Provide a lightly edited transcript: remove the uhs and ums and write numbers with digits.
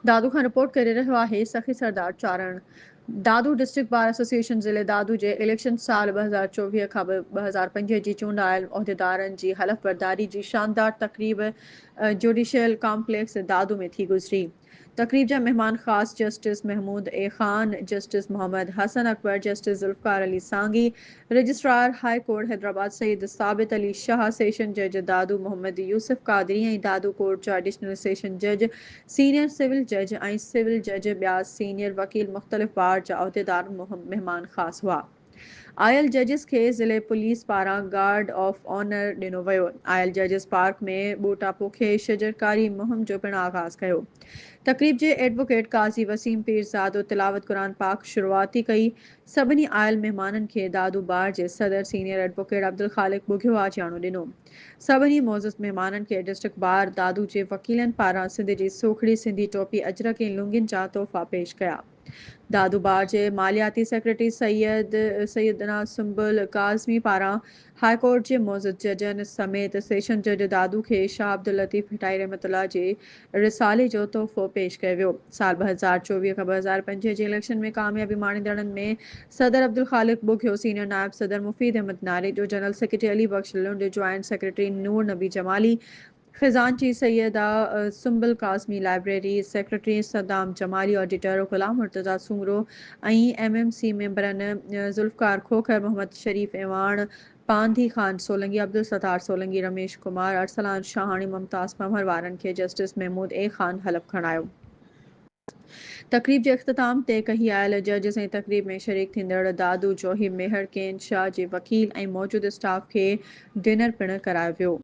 دادو کان رپورٽ ڪري رهيو آهي Sakhi Sardar Charan. Dadu district bar association ضلعي دادو جي اليڪشن سال 2024 کان 2025 جي چونڊ آيل عهديدارن جي حلف برداري جي شاندار تقريب جوڊيشل ڪامپليڪس دادو ۾ ٿي گذري. تقريب جا مهمان خاص justice Mahmood A Khan, justice Muhammad Hassan Akbar, justice Zulfiqar Ali Sangi, registrar high court Hyderabad Syed Sabit Ali Shah, session جج دادو محمد يوسف قادري ۽ دادو ڪورٽ جا ايڊيشنل سيشن جج، سينيئر سول جج ۽ سول جج، ٻيا سينيئر وڪيل، مختلف بار جا عهديدار مهمان خاص هئا. آيل ججز کي ضلعي پوليس پاران گارڊ آف آنر ڏنو ويو. آيل ججز پارڪ ۾ ٻوٽا پوکي شجرڪاري مهم جو پڻ آغاز ڪيو. تقريب جي ايڊووڪيٽ قاضي وسيم پيرزادو تلاوت قرآن پاڪ شروعاتي ڪئي. سڀني آيل مهمانن کي دادو بار جي صدر سينيئر ايڊووڪيٽ عبدالخالق ٻگهيو آجياڻو ڏنو. سڀني معزز مهمانن کي ڊسٽرڪٽ بار دادو جي وڪيلن پاران سنڌ جي سوکڙي سنڌي ٽوپي اجرڪ ۽ لونگين جا تحفا پيش ڪيا. دادو بار جي مالياتي سيڪريٽري سيد سيدنا سنبل ڪاظمي پاران هاء ڪورٽ جي معزز ججن سميت سيشن جج دادو کي شاهه عبداللطيف ڀٽائي رحمت الله جي رسالي جو تحفو پيش ڪيو ويو. سال 2024 کان 2025 جي اليڪشن ۾ ڪاميابي ماڻيندڙن ۾ صدر عبدالخالق ٻگهيو، سينيئر نائب صدر Mufeed Ahmed Narejo, general secretary Ali Bakhsh Lund, joint secretary Noor Nabi Jamali, خزانچي Syeda Sumbal Kazmi, library secretary Saddam Jamali, auditor Ghulam Murtaza Soomro ۽ M M C ميمبرن ذوالفقار کوکر، محمد شريف اعواڻ، پانڌي خان سولنگي، عبدالستار سولنگي، رميش ڪمار، ارسلان شاهاڻي، ممتاز پنهور وارن کي جسٽس محمود اي خان حلف کڻايو. تقريب جي اختتام تي ڪهي آيل ججز ۽ تقريب ۾ شريڪ ٿيندڙ دادو، جوهي، ميهڙ، ڪين شاهه جي وڪيل ۽ موجود اسٽاف کي ڊنر پڻ ڪرايو ويو.